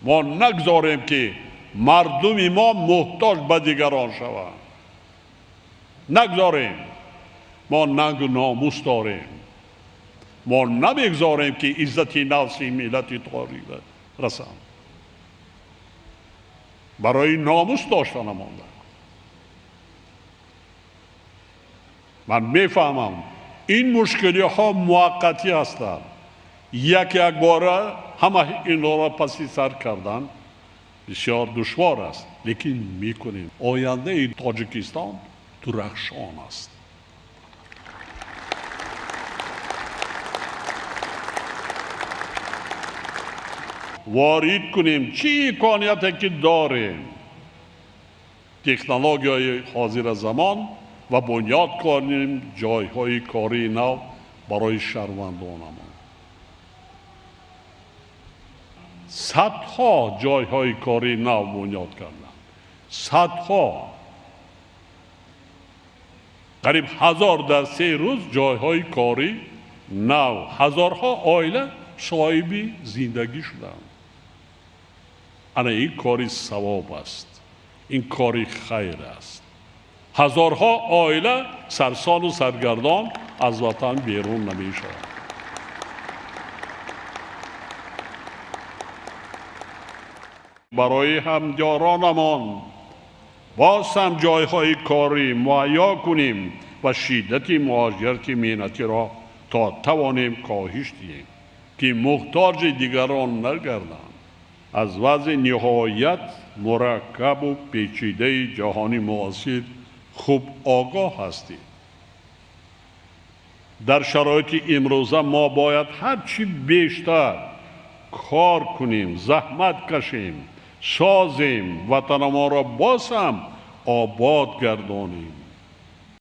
Мо нагзорем, ки мардуми мо муҳтоҷ ба дигарон шаванд. Нагзорем. Мо нангу номус дорем. Мо намегзорем, ки иззати нафси миллати тоҷик расанд. Барои номус доштанамон. Ман мефаҳмам, ин мушкилиҳо муваққатӣ ҳастанд. Як якбора ҳама инҳоро паси сар кардан бисёр душвор аст, лекин мекунем. Ояндаи Тоҷикистон дурахшон аст. Ворид кунем чӣ имконияте ки дорем, технологияи ҳозира замон, ва бунёд кунем ҷойҳои кории нав барои шаҳрвандонамон. Садҳо ҷойҳои кории нав бунёд карданд, садҳо, қариб 1000 дар 3 рӯз ҷойҳои кори нав, ҳазорҳо оила соҳиби зиндагӣ шуданд. Ана ин кори савоб аст, ин кори хайр аст. Ҳазорҳо оила сарсону саргардон аз ватан берун намешаванд. Барои ҳамдиёронамон боз ҳам ҷойҳои корӣ муҳайё кунем ва шиддати муҳоҷирати меҳнатиро то тавонем коҳиш диҳем, ки муҳтоҷи дигарон нагарданд. Аз вазъи ниҳоят мураккабу печидаи ҷаҳони муосир хуб огоҳ ҳастед. Дар шароити имрӯза мо бояд ҳарчи бештар кор кунем, заҳмат кашем, созем, ватанамонро боз ҳам обод гардонем.